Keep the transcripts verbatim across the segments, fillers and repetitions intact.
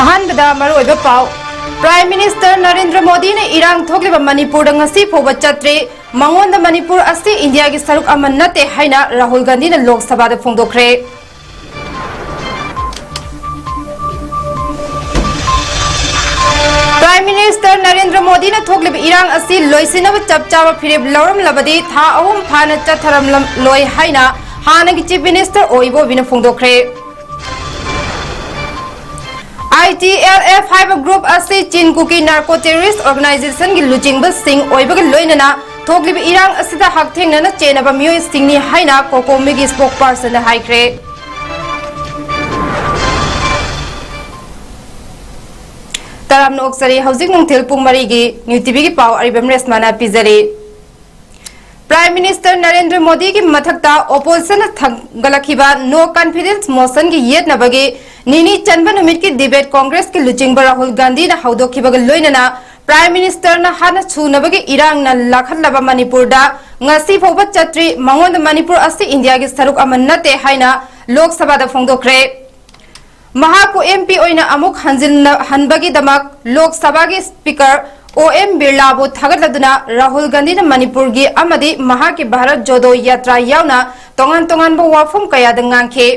ꯑꯍꯥꯟꯕꯗ ꯃꯔꯨꯑꯣꯏꯕ ꯄꯥꯎ꯫ Prime Minister ꯅꯔꯦꯟꯗ꯭ꯔ ꯃꯣꯗꯤꯅ ꯏꯔꯥꯡ ꯊꯣꯛꯂꯤꯕ ꯃꯅꯤꯄꯨꯔꯗ ꯉꯁꯤ ꯐꯥꯎꯕ ꯆꯠꯇ꯭ꯔꯤ꯫ ꯃꯉꯣꯟꯗ ꯃꯅꯤꯄꯨꯔ ꯑꯁꯤ ꯏꯟꯗꯤꯌꯥꯒꯤ ꯁꯔꯨꯛ ꯑꯃ ꯅꯠꯇꯦ ꯍꯥꯏꯅ ꯔꯥꯍꯨꯜ ꯒꯥꯟꯙꯤꯅ ꯂꯣꯛ ꯁꯚꯥꯗ ꯐꯣꯡꯗꯣꯛꯈ꯭ꯔꯦ꯫ Prime Minister ꯅꯔꯦꯟꯗ꯭ꯔ ꯃꯣꯗꯤꯅ ꯊꯣꯛꯂꯤꯕ ꯏꯔꯥꯡ ꯑꯁꯤ ꯂꯣꯏꯁꯤꯟꯅꯕ ꯆꯞ ꯆꯥꯕ ꯐꯤꯔꯦꯞ ꯂꯧꯔꯝꯂꯕꯗꯤ ꯊꯥ ꯑꯍꯨꯝ ꯐꯥꯅ ꯆꯠꯊꯔꯝꯂꯣꯏ ꯍꯥꯏꯅ ꯍꯥꯟꯅꯒꯤ Chief Minister ꯑꯣ ꯏꯕꯣꯕꯤꯅ ꯐꯣꯡꯗꯣꯛꯈ꯭ꯔꯦ꯫ I T L F ꯍꯥꯏꯕ group ꯑꯁꯤ Chin Kuki Narco Terrorist Organization ꯒꯤ ꯂꯨꯆꯤꯡꯕꯁꯤꯡ ꯑꯣꯏꯕꯒ ꯂꯣꯏꯅꯅ ꯊꯣꯛꯂꯤꯕ ꯏꯔꯥꯡ ꯑꯁꯤꯗ ꯍꯛꯊꯦꯡꯅꯅ ꯆꯦꯟꯅꯕ ꯃꯤꯑꯣꯏꯁꯤꯡꯅꯤ ꯍꯥꯏꯅ COCOMI ꯒꯤ spokesperson ꯅ ꯍꯥꯏꯈ꯭ꯔꯦ꯫ ꯇꯔꯥꯝꯅ ꯑꯣꯛꯆꯔꯤ꯫ ꯍꯧꯖꯤꯛ ꯅꯨꯡꯊꯤꯜ ꯄꯨꯡ ꯃꯔꯤꯒꯤ New T V ꯒꯤ ꯄꯥꯎ ꯑꯔꯤꯕꯝ ꯔꯦꯁꯃꯥꯅ ꯄꯤꯖꯔꯤ꯫ Prime Minister ꯅꯔꯦꯟꯗ꯭ꯔ ꯃꯣꯗꯤꯒꯤ ꯃꯊꯛꯇ opposition ꯅ ꯊꯥꯡꯒꯠꯂꯛꯈꯤꯕ no confidence motion ꯒꯤ ꯌꯦꯠꯅꯕꯒꯤ ꯅꯤꯅꯤ ꯆꯟꯕ ꯅꯨꯃꯤꯠꯀꯤ debate Congress ꯀꯤ ꯂꯨꯆꯤꯡꯕ ꯔꯥꯍꯨꯜ ꯒꯥꯟꯙꯤꯅ ꯍꯧꯗꯣꯛꯈꯤꯕꯒ ꯂꯣꯏꯅꯅ Prime Minister ꯅ ꯍꯥꯟꯅ ꯁꯨꯅꯕꯒꯤ ꯏꯔꯥꯡꯅ ꯂꯥꯈꯠꯂꯕ ꯃꯅꯤꯄꯨꯔꯗ ꯉꯁꯤ ꯐꯥꯎꯕ ꯆꯠꯇ꯭ꯔꯤ꯫ ꯃꯉꯣꯟꯗ ꯃꯅꯤꯄꯨꯔ ꯑꯁꯤ ꯏꯟꯗꯤꯌꯥꯒꯤ ꯁꯔꯨꯛ ꯑꯃ ꯅꯠꯇꯦ ꯍꯥꯏꯅ ꯂꯣꯛ ꯁꯚꯥꯗ ꯐꯣꯡꯗꯣꯛꯈ꯭ꯔꯦ꯫ ꯃꯍꯥꯛꯄꯨ M P ꯑꯣꯏꯅ ꯑꯃꯨꯛ ꯍꯟꯖꯤꯟꯅ ꯍꯟꯕꯒꯤꯗꯃꯛ ꯂꯣꯛ ꯁꯚꯥꯒꯤ Speaker ꯑꯣ ꯑꯦꯝ ꯕꯤꯔꯂꯥꯕꯨ ꯊꯥꯒꯠꯂꯗꯨꯅ ꯔꯥꯍꯨꯜ ꯒꯥꯟꯙꯤꯅ ꯃꯅꯤꯄꯨꯔꯒꯤ ꯑꯃꯗꯤ ꯃꯍꯥꯛꯀꯤ ꯚꯥꯔꯠ ꯖꯣꯗꯣ ꯌꯥꯇ꯭ꯔꯥ ꯌꯥꯎꯅ ꯇꯣꯉꯥꯟ ꯇꯣꯉꯥꯟꯕ ꯋꯥꯐꯝ ꯀꯌꯥꯗ ꯉꯥꯡꯈꯤ꯫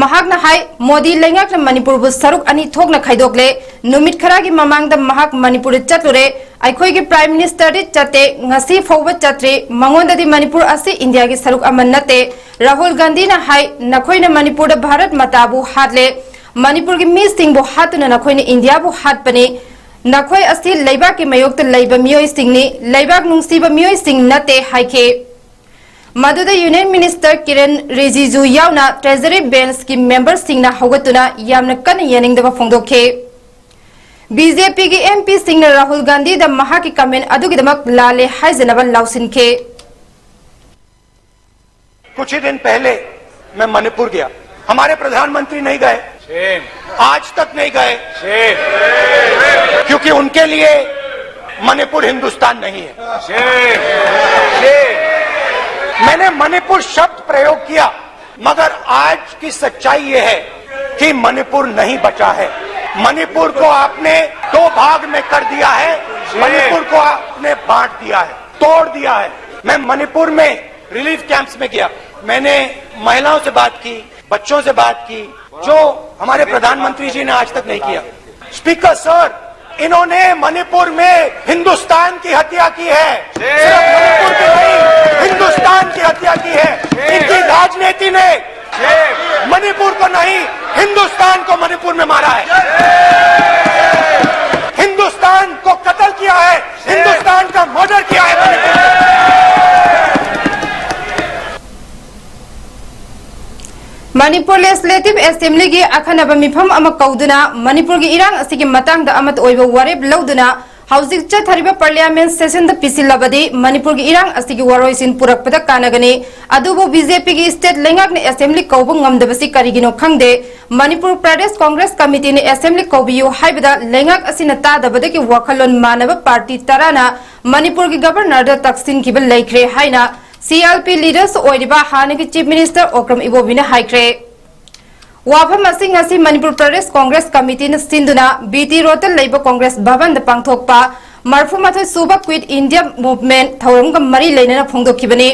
ꯃꯍꯥꯛꯅ ꯍꯥꯏ, ꯃꯣꯗꯤ ꯂꯩꯉꯥꯛꯅ ꯃꯅꯤꯄꯨꯔꯕꯨ ꯁꯔꯨꯛ ꯑꯅꯤ ꯊꯣꯛꯅ ꯈꯥꯏꯗꯣꯛꯂꯦ꯫ ꯅꯨꯃꯤꯠ ꯈꯔꯒꯤ ꯃꯃꯥꯡꯗ ꯃꯍꯥꯛ ꯃꯅꯤꯄꯨꯔꯗ ꯆꯠꯂꯨꯔꯦ꯫ ꯑꯩꯈꯣꯏꯒꯤ Prime Minister ꯗꯤ ꯆꯠꯇꯦ, ꯉꯁꯤ ꯐꯥꯎꯕ ꯆꯠꯇ꯭ꯔꯤ꯫ ꯃꯉꯣꯟꯗꯗꯤ ꯃꯅꯤꯄꯨꯔ ꯑꯁꯤ ꯏꯟꯗꯤꯌꯥꯒꯤ ꯁꯔꯨꯛ ꯑꯃ ꯅꯠꯇꯦ꯫ ꯔꯥꯍꯨꯜ ꯒꯥꯟꯙꯤꯅ ꯍꯥꯏ, ꯅꯈꯣꯏꯅ ꯃꯅꯤꯄꯨꯔꯗ ꯚꯥꯔꯠ ꯃꯥꯇꯥꯕꯨ ꯍꯥꯠꯂꯦ, ꯃꯅꯤꯄꯨꯔꯒꯤ ꯃꯤꯁꯤꯡꯕꯨ ꯍꯥꯠꯇꯨꯅ ꯅꯈꯣꯏꯅ ꯏꯟꯗꯤꯌꯥꯕꯨ ꯍꯥꯠꯄꯅꯤ꯫ ꯅꯈꯣꯏ ꯑꯁꯤ ꯂꯩꯕꯥꯛꯀꯤ ꯃꯥꯌꯣꯛꯇ ꯂꯩꯕ ꯃꯤꯑꯣꯏꯁꯤꯡꯅꯤ, ꯂꯩꯕꯥꯛ ꯅꯨꯡꯁꯤꯕ ꯃꯤꯑꯣꯏꯁꯤꯡ ꯅꯠꯇꯦ ꯍꯥꯏꯈꯤ꯫ ꯃꯗꯨꯗ Union Minister ꯀꯤꯔꯦꯟ ꯔꯤꯖꯤꯖꯨ ꯌꯥꯎꯅ Treasury Bench ꯀꯤ member ꯁꯤꯡꯅ ꯍꯧꯒꯠꯇꯨꯅ ꯌꯥꯝꯅ ꯀꯟꯅ ꯌꯥꯅꯤꯡꯗꯕ ꯐꯣꯡꯗꯣꯛꯈꯤ꯫ B J P ꯒꯤ M P ꯁꯤꯡꯅ ꯔꯥꯍꯨꯜ ꯒꯥꯟꯙꯤꯗ ꯃꯍꯥꯛꯀꯤ comment ꯑꯗꯨꯒꯤꯗꯃꯛ ꯂꯥꯜꯂꯦ ꯍꯥꯏꯖꯅꯕ ꯂꯥꯎꯁꯤꯟꯈꯤ꯫ कुछ ही दिन पहले मैं मणिपुर गया, हमारे प्रधानमंत्री नहीं गए, आज तक नहीं गए, क्योंकि उनके लिए मणिपुर हिंदुस्तान नहीं है। मैंने मणिपुर शब्द प्रयोग किया, मगर आज की सच्चाई यह है कि मणिपुर नहीं बचा है। मणिपुर को आपने दो भाग में कर दिया है। मणिपुर को आपने बांट दिया है, तोड़ दिया है। मैं मणिपुर में रिलीफ कैंप्स में गया, मैंने महिलाओं से बात की, बच्चों से बात की, जो हमारे प्रधानमंत्री जी ने आज तक नहीं किया। स्पीकर सर, इन्होंने मणिपुर में हिंदुस्तान की हत्या की है। सिर्फ मणिपुर की नहीं, हिंदुस्तान की हत्या की है। इनकी राजनीति ने मणिपुर को नहीं, हिंदुस्तान को मणिपुर में मारा है। हिंदुस्तान को कत्ल किया है, हिंदुस्तान का मर्डर किया है मणिपुर में। ꯃꯅꯤꯄꯨꯔ ꯂꯦꯖꯤꯁꯂꯦꯇꯤꯚ ꯑꯦꯁꯦꯝꯕ꯭ꯂꯤꯒꯤ ꯑꯈꯟꯅꯕ ꯃꯤꯐꯝ ꯑꯃ ꯀꯧꯗꯨꯅ ꯃꯅꯤꯄꯨꯔꯒꯤ ꯏꯔꯥꯡ ꯑꯁꯤꯒꯤ ꯃꯇꯥꯡꯗ ꯑꯃꯠꯇ ꯑꯣꯏꯕ ꯋꯥꯔꯦꯞ ꯂꯧꯗꯨꯅ ꯍꯧꯖꯤꯛ ꯆꯠꯊꯔꯤꯕ ꯄꯥꯔꯂꯤꯌꯥꯃꯦꯟ ꯁꯦꯁꯟꯗ ꯄꯤꯁꯤꯜꯂꯕꯗꯤ ꯃꯅꯤꯄꯨꯔꯒꯤ ꯏꯔꯥꯡ ꯑꯁꯤꯒꯤ ꯋꯥꯔꯣꯏꯁꯤꯟ ꯄꯨꯔꯛꯄꯗ ꯀꯥꯟꯅꯒꯅꯤ꯫ ꯑꯗꯨꯕꯨ ꯕꯤ ꯖꯦ ꯄꯤꯒꯤ ꯁ꯭ꯇꯦꯠ ꯂꯩꯉꯥꯛꯅ ꯑꯦꯁꯦꯝꯕ꯭ꯂꯤ ꯀꯧꯕ ꯉꯝꯗꯕꯁꯤ ꯀꯔꯤꯒꯤꯅꯣ ꯈꯪꯗꯦ꯫ ꯃꯅꯤꯄꯨꯔ ꯄ꯭ꯔꯗꯦꯁ ꯀꯣꯡꯒ꯭ꯔꯦꯁ ꯀꯃꯤꯇꯤꯅ ꯑꯦꯁꯦꯝꯕ꯭ꯂꯤ ꯀꯧꯕꯤꯌꯨ ꯍꯥꯏꯕꯗ ꯂꯩꯉꯥꯛ ꯑꯁꯤꯅ ꯇꯥꯗꯕꯗꯒꯤ ꯋꯥꯈꯜꯂꯣꯟ ꯃꯥꯟꯅꯕ ꯄꯥꯔꯇꯤ ꯇꯔꯥꯅ ꯃꯅꯤꯄꯨꯔꯒꯤ ꯒꯕꯔꯅꯔꯗ ꯇꯛꯁꯤꯟꯈꯤꯕ ꯂꯩꯈ꯭ꯔꯦ ꯍꯥꯏꯅ ꯁꯤ ꯑꯦꯜ ꯄꯤ ꯂꯤꯗꯔꯁ ꯑꯣꯏꯔꯤꯕ ꯍꯥꯟꯅꯒꯤ ꯆꯤꯐ ꯃꯤꯅꯤꯁꯇꯔ ꯑꯣꯀ꯭ꯔꯝ ꯏꯕꯣꯕꯤꯅ ꯍꯥꯏꯈ꯭ꯔꯦ꯫ ꯋꯥꯐꯝ ꯑꯁꯤ ꯉꯁꯤ ꯃꯅꯤꯄꯨꯔ ꯄ꯭ꯔꯗꯦꯁ ꯀꯣꯡꯒ꯭ꯔꯦꯁ ꯀꯃꯤꯇꯤꯅ ꯁꯤꯟꯗꯨꯅ ꯕꯤ ꯇꯤ ꯔꯣꯗꯇ ꯂꯩꯕ ꯀꯣꯡꯒ꯭ꯔꯦꯁ ꯚꯕꯟꯗ ꯄꯥꯡꯊꯣꯛꯄ ꯃꯔꯤꯐꯨ ꯃꯥꯊꯣꯏ ꯁꯨꯕ ꯀ꯭ꯋꯤꯠ ꯏꯟꯗꯤꯌꯥ ꯃꯨꯚꯃꯦꯟꯠ ꯊꯧꯔꯝꯒ ꯃꯔꯤ ꯂꯩꯅꯅ ꯐꯣꯡꯗꯣꯛꯈꯤꯕꯅꯤ꯫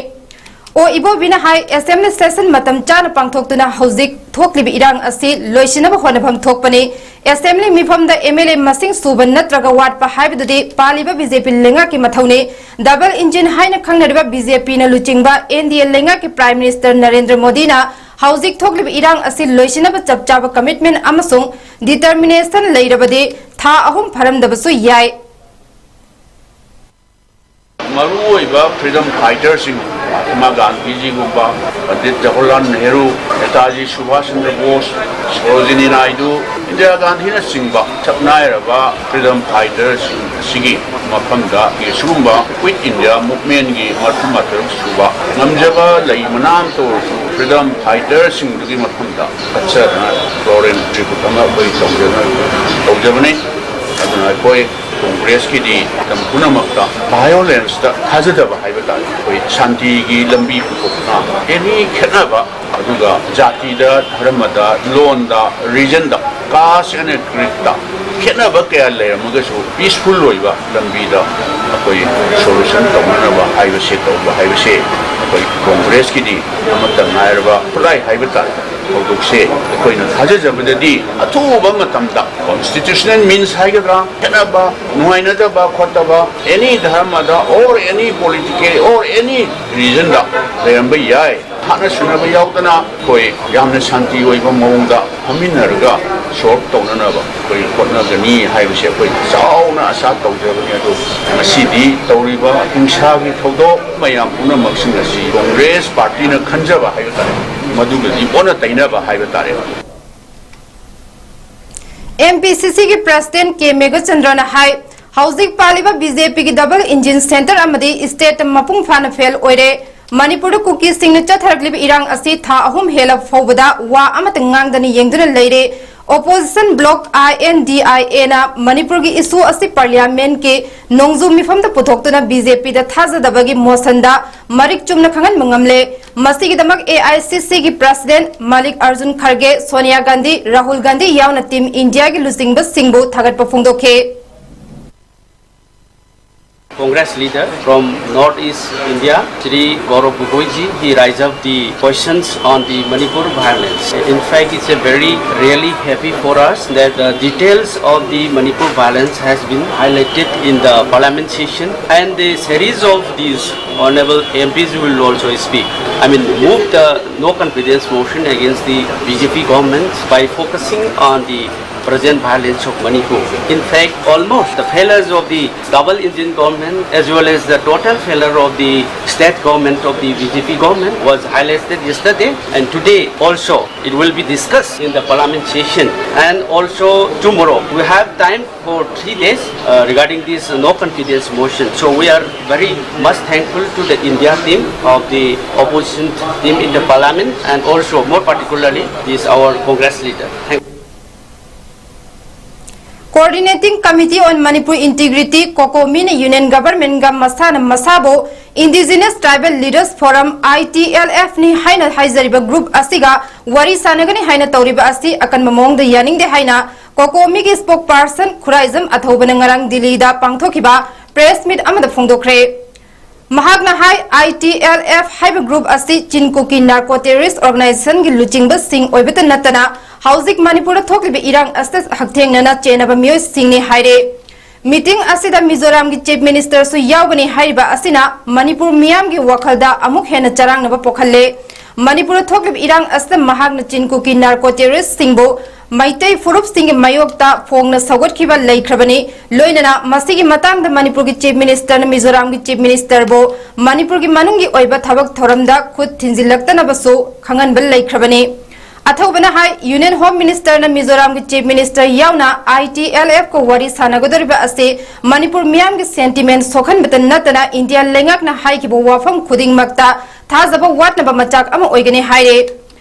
ꯑꯣ ꯏꯕꯣꯕꯤꯅ ꯍꯥꯏ, ꯑꯦꯁꯦꯝꯕ꯭ꯂꯤ ꯁꯦꯁꯟ ꯃꯇꯝ ꯆꯥꯅ ꯄꯥꯡꯊꯣꯛꯇꯨꯅ ꯍꯧꯖꯤꯛ ꯊꯣꯛꯂꯤꯕ ꯏꯔꯥꯡ ꯑꯁꯤ ꯂꯣꯏꯁꯤꯟꯅꯕ ꯍꯣꯠꯅꯐꯝ ꯊꯣꯛꯄꯅꯤ꯫ ꯑꯦꯁꯦꯝꯕ꯭ꯂꯤ ꯃꯤꯐꯝꯗ ꯑꯦꯝ ꯑꯦꯜ ꯑꯦ ꯃꯁꯤꯡ ꯁꯨꯕ ꯅꯠꯇ꯭ꯔꯒ ꯋꯥꯠꯄ ꯍꯥꯏꯕꯗꯨꯗꯤ ꯄꯥꯜꯂꯤꯕ ꯕꯤ ꯖꯦ ꯄꯤ ꯂꯩꯉꯥꯛꯀꯤ ꯃꯊꯧꯅꯤ꯫ ꯗꯕꯜ ꯏꯟꯖꯤꯟ ꯍꯥꯏꯅ ꯈꯪꯅꯔꯤꯕ ꯕꯤ ꯖꯦ ꯄꯤꯅ ꯂꯨꯆꯤꯡꯕ ꯑꯦꯟ ꯗꯤ ꯑꯦ ꯂꯩꯉꯥꯛꯀꯤ ꯄ꯭ꯔꯥꯏꯝ ꯃꯤꯅꯤꯁꯇꯔ ꯅꯔꯦꯟꯗ꯭ꯔ ꯃꯣꯗꯤꯅ ꯍꯧꯖꯤꯛ ꯊꯣꯛꯂꯤꯕ ꯏꯔꯥꯡ ꯑꯁꯤ ꯂꯣꯏꯁꯤꯟꯅꯕ ꯆꯞ ꯆꯥꯕ ꯀꯃꯤꯠꯃꯦꯟ ꯑꯃꯁꯨꯡ ꯗꯤꯇꯔꯃꯤꯅꯦꯁꯟ ꯂꯩꯔꯕꯗꯤ ꯊꯥ ꯑꯍꯨꯝ ꯐꯥꯔꯝꯗꯕꯁꯨ ꯌꯥꯏ꯫ ꯃꯔꯨꯑꯣꯏꯕ ꯐ꯭ꯔꯤꯗꯝ ꯐꯥꯏꯇꯔꯁꯤꯡ, ꯃꯍꯥꯇꯃꯥ ꯒꯥꯟꯙꯤꯖꯤꯒꯨꯝꯕ, ꯄꯟꯗꯤꯠ ꯖꯋꯥꯍꯔꯂꯥꯜ ꯅꯦꯍꯔꯨ, ꯅꯦꯇꯥꯖꯤ ꯁꯨꯚꯥꯁ ꯆꯟꯗ꯭ꯔ ꯕꯣꯁ, ꯁꯣꯔꯣꯖꯤꯅꯤ ꯅꯥꯏꯗꯨ, ꯏꯟꯗꯤꯔꯥ ꯒꯥꯟꯙꯤꯅꯆꯤꯡꯕ ꯁꯛꯅꯥꯏꯔꯕ ꯐ꯭ꯔꯤꯗꯝ ꯐꯥꯏꯇꯔꯁꯤꯡ ꯑꯁꯤꯒꯤ ꯃꯐꯝꯗ ꯁꯤꯒꯨꯝꯕ ꯀ꯭ꯋꯤꯠ ꯏꯟꯗꯤꯌꯥ ꯃꯨꯚꯃꯦꯟꯒꯤ ꯃꯔꯤꯐꯨ ꯃꯥꯊꯣꯏꯔꯛ ꯁꯨꯕ ꯉꯝꯖꯕ ꯂꯩ ꯃꯅꯥ ꯑꯃꯇ ꯑꯣꯏꯔꯁꯨ ꯐ꯭ꯔꯤꯗꯝ ꯐꯥꯏꯇꯔꯁꯤꯡꯗꯨꯒꯤ ꯃꯐꯝꯗ ꯀꯠꯆꯗꯅ ꯐ꯭ꯂꯣꯔꯦꯟ ꯇ꯭ꯔꯤꯕꯨꯠ ꯑꯃ ꯑꯩꯈꯣꯏ ꯇꯧꯖꯅ-, ꯇꯧꯖꯕꯅꯤ꯫ ꯑꯗꯨꯅ ꯑꯩꯈꯣꯏ ꯀꯣꯡꯒ꯭ꯔꯦꯁꯀꯤꯗꯤ ꯃꯇꯝ ꯄꯨꯝꯅꯃꯛꯇ ꯚꯥꯏꯑꯣꯂꯦꯟꯁꯇ ꯊꯥꯖꯗꯕ ꯍꯥꯏꯕ ꯇꯥꯔꯦ꯫ ꯑꯩꯈꯣꯏ ꯁꯥꯟꯇꯤꯒꯤ ꯂꯝꯕꯤ ꯄꯨꯊꯣꯛꯇꯨꯅ ꯑꯦꯅꯤ ꯈꯦꯠꯅꯕ, ꯑꯗꯨꯒ ꯖꯥꯇꯤꯗ, ꯙꯔꯃꯗ, ꯂꯣꯟꯗ, ꯔꯤꯖꯟꯗ Caste and creedꯇ ꯈꯦꯠꯅꯕ ꯀꯌꯥ ꯂꯩꯔꯝꯃꯒꯁꯨ peaceful ꯑꯣꯏꯕ ꯂꯝꯕꯤꯗ ꯑꯩꯈꯣꯏ solution ꯇꯧꯅꯅꯕ ꯍꯥꯏꯕꯁꯦ, ꯇꯧꯕ ꯍꯥꯏꯕꯁꯦ ꯑꯩꯈꯣꯏ ꯀꯣꯡꯒ꯭ꯔꯦꯁꯀꯤꯗꯤ ꯑꯃꯠꯇ ꯉꯥꯏꯔꯕ ꯈꯨꯠꯂꯥꯏ ꯍꯥꯏꯕ ꯇꯥꯔꯦ꯫ ꯊꯧꯗꯣꯛꯁꯦ ꯑꯩꯈꯣꯏꯅ ꯊꯥꯖꯖꯕꯗꯗꯤ ꯑꯊꯨꯕ ꯃꯇꯝꯗ constitutional means ꯍꯥꯏꯒꯗ꯭ꯔꯥ, ꯈꯦꯠꯅꯕ, ꯅꯨꯡꯉꯥꯏꯅꯗꯕ ꯈꯣꯠꯇꯕ any ꯙꯔꯃꯗ or any political or any religionꯗ ꯂꯩꯔꯝꯕ ꯌꯥꯏ꯫ ꯍꯥꯠꯅ ꯁꯨꯅꯕ ꯌꯥꯎꯗꯅ ꯑꯩꯈꯣꯏ ꯌꯥꯝꯅ ꯁꯥꯟꯇꯤ ꯑꯣꯏꯕ ꯃꯑꯣꯡꯗ ꯐꯝꯃꯤꯟꯅꯔꯒ solve ꯇꯧꯅꯅꯕ ꯑꯩꯈꯣꯏ ꯍꯣꯠꯅꯒꯅꯤ ꯍꯥꯏꯕꯁꯦ ꯑꯩꯈꯣꯏ ꯆꯥꯎꯅ ꯑꯁꯥ ꯇꯧꯖꯕꯅꯤ꯫ ꯑꯗꯨ ꯉꯁꯤꯗꯤ ꯇꯧꯔꯤꯕ ꯍꯤꯡꯁꯥꯒꯤ ꯊꯧꯗꯣꯛ ꯃꯌꯥꯝ ꯄꯨꯝꯅꯃꯛꯁꯤꯡ ꯑꯁꯤ ꯀꯣꯡꯒ꯭ꯔꯦꯁ ꯄꯥꯔꯇꯤꯅ ꯈꯟꯖꯕ ꯍꯥꯏꯕ ꯇꯥꯔꯦ, ꯃꯗꯨꯒꯗꯤ ꯑꯣꯟꯅ ꯇꯩꯅꯕ ꯍꯥꯏꯕ ꯇꯥꯔꯦ꯫ ꯑꯦꯝ ꯄꯤ ꯁꯤ ꯁꯤꯒꯤ ꯄ꯭ꯔꯁꯤꯗꯦꯟ ꯀꯦ ꯃꯦꯘꯆꯟꯗ꯭ꯔꯅ ꯍꯥꯏ, ꯍꯧꯖꯤꯛ ꯄꯥꯜꯂꯤꯕ ꯕꯤ ꯖꯦ ꯄꯤꯒꯤ double engine centre ꯑꯃꯗꯤ state ꯃꯄꯨꯡ ꯐꯥꯅ fail ꯑꯣꯏꯔꯦ꯫ ꯃꯅꯤꯄꯨꯔꯗ ꯀꯨꯀꯤꯁꯤꯡꯅ ꯆꯠꯊꯔꯛꯂꯤꯕ ꯏꯔꯥꯡ ꯑꯁꯤ ꯊꯥ ꯑꯍꯨꯝ ꯍꯦꯜꯂ ꯐꯥꯎꯕꯗ ꯋꯥ ꯑꯃꯠꯇ ꯉꯥꯡꯗꯅ ꯌꯦꯡꯗꯨꯅ ꯂꯩꯔꯦ꯫ Opposition bloc I N D I Aꯅ ꯃꯅꯤꯄꯨꯔꯒꯤ issue ꯑꯁꯤ parliamentꯀꯤ ꯅꯣꯡꯖꯨ ꯃꯤꯐꯝꯗ ꯄꯨꯊꯣꯛꯇꯨꯅ ꯕꯤ ꯖꯦ ꯄꯤꯗ ꯊꯥꯖꯗꯕꯒꯤ motionꯗ ꯃꯔꯤꯛ ꯆꯨꯝꯅ ꯈꯪꯍꯟꯕ ꯉꯝꯂꯦ꯫ ꯃꯁꯤꯒꯤꯗꯃꯛ ꯑꯦ ꯑꯥꯏ ꯁꯤ ꯁꯤꯒꯤ president ꯃꯜꯂꯤꯛ ꯑꯔꯖꯨꯟ ꯈꯔꯒꯦ, ꯁꯣꯅꯤꯌꯥ ꯒꯥꯟꯙꯤ, ꯔꯥꯍꯨꯜ ꯒꯥꯟꯙꯤ ꯌꯥꯎꯅ team Indiaꯒꯤ ꯂꯨꯆꯤꯡꯕꯁꯤꯡꯕꯨ ꯊꯥꯒꯠꯄ ꯐꯣꯡꯗꯣꯛꯈꯤ꯫ Congress leader from Northeast India, Shri Gaurav Gogoi ji, he raised up the questions on the Manipur violence. In fact, it's a very really happy for us that the details of the Manipur violence has been highlighted in the parliament session, and the series of these honorable M Ps will also speak. I mean, move the no confidence motion against the B J P government by focusing on the present violence of Manipur. In fact, almost the failures of the double engine government as well as the total failure of the state government of the B J P government was highlighted yesterday, and today also it will be discussed in the parliament session. And also tomorrow we have time for three days uh, regarding this no confidence motion. So we are very much thankful to the India team of the opposition team in the parliament, and also more particularly this our Congress leader. Thank you. Coordinating Committee on Manipur Integrity, COCOMI ꯅ Union Government ꯒ ꯃꯁꯥꯅ ꯃꯁꯥꯕꯨ Indigenous Tribal Leaders Forum, I T L F ꯅꯤ ꯍꯥꯏꯅ ꯍꯥꯏꯖꯔꯤꯕ group ꯑꯁꯤꯒ ꯋꯥꯔꯤ ꯁꯥꯟꯅꯒꯅꯤ ꯍꯥꯏꯅ ꯇꯧꯔꯤꯕ ꯑꯁꯤ ꯑꯀꯟꯕ ꯃꯑꯣꯡꯗ ꯌꯥꯅꯤꯡꯗꯦ ꯍꯥꯏꯅ COCOMI ꯒꯤ spokesperson ꯈꯨꯔꯥꯏꯖꯝ ꯑꯊꯧꯕꯅ ꯉꯔꯥꯡ ꯗꯤꯜꯂꯤꯗ ꯄꯥꯡꯊꯣꯛꯈꯤꯕ press meet ꯑꯃꯗ ꯐꯣꯡꯗꯣꯛꯈ꯭ꯔꯦ꯫ ꯃꯍꯥꯛꯅ ꯍꯥꯏ, I T L F ꯍꯥꯏꯕ group ꯑꯁꯤ ꯆꯤꯟ ꯀꯨꯀꯤ narco terrorist organization ꯒꯤ ꯂꯨꯆꯤꯡꯕꯁꯤꯡ ꯑꯣꯏꯕꯇ ꯅꯠꯇꯅ ꯍꯧꯖꯤꯛ ꯃꯅꯤꯄꯨꯔꯗ ꯊꯣꯛꯂꯤꯕ ꯏꯔꯥꯡ ꯑꯁꯤꯗ ꯍꯛꯊꯦꯡꯅꯅ ꯆꯦꯟꯅꯕ ꯃꯤꯑꯣꯏꯁꯤꯡꯅꯤ ꯍꯥꯏꯔꯦ꯫ Meeting ꯑꯁꯤꯗ ꯃꯤꯖꯣꯔꯥꯝꯒꯤ Chief Minister ꯁꯨ ꯌꯥꯎꯒꯅꯤ ꯍꯥꯏꯔꯤꯕ ꯑꯁꯤꯅ ꯃꯅꯤꯄꯨꯔ ꯃꯤꯌꯥꯝꯒꯤ ꯋꯥꯈꯜꯗ ꯑꯃꯨꯛ ꯍꯦꯟꯅ ꯆꯔꯥꯡꯅꯕ ꯄꯣꯛꯍꯜꯂꯦ꯫ ꯃꯅꯤꯄꯨꯔꯗ ꯊꯣꯛꯂꯤꯕ ꯏꯔꯥꯡ ꯑꯁꯤꯗ ꯃꯍꯥꯛꯅ ꯆꯤꯟ ꯀꯨꯀꯤ narco terrorist ꯁꯤꯡꯕꯨ ꯃꯩꯇꯩ ꯐꯨꯔꯨꯞꯁꯤꯡꯒꯤ ꯃꯥꯌꯣꯛꯇ ꯐꯣꯡꯅ ꯁꯧꯒꯠꯈꯤꯕ ꯂꯩꯈ꯭ꯔꯕꯅꯤ꯫ ꯂꯣꯏꯅꯅ ꯃꯁꯤꯒꯤ ꯃꯇꯥꯡꯗ ꯃꯅꯤꯄꯨꯔꯒꯤ Chief Minister ꯅ ꯃꯤꯖꯣꯔꯥꯝꯒꯤ Chief Minister ꯕꯨ ꯃꯅꯤꯄꯨꯔꯒꯤ ꯃꯅꯨꯡꯒꯤ ꯑꯣꯏꯕ ꯊꯕꯛ ꯊꯧꯔꯝꯗ ꯈꯨꯠ ꯊꯤꯟꯖꯤꯜꯂꯛꯇꯅꯕꯁꯨ ꯈꯪꯍꯟꯕ ꯂꯩꯈ꯭ꯔꯕꯅꯤ꯫ ꯑꯊꯧꯕꯅ ꯍꯥꯏ, Union Home Minister ꯅ ꯃꯤꯖꯣꯔꯥꯝꯒꯤ Chief Minister ꯌꯥꯎꯅ I T L F ꯀ ꯋꯥꯔꯤ ꯁꯥꯟꯅꯒꯗꯧꯔꯤꯕ ꯑꯁꯤ ꯃꯅꯤꯄꯨꯔ ꯃꯤꯌꯥꯝꯒꯤ sentiment ꯁꯣꯛꯍꯟꯕꯇ ꯅꯠꯇꯅ ꯏꯟꯗꯤꯌꯥ ꯂꯩꯉꯥꯛꯅ ꯍꯥꯏꯈꯤꯕ ꯋꯥꯐꯝ ꯈꯨꯗꯤꯡꯃꯛꯇ ꯊꯥꯖꯕ ꯋꯥꯠꯅꯕ ꯃꯆꯥꯛ ꯑꯃ ꯑꯣꯏꯒꯅꯤ ꯍꯥꯏꯔꯦ꯫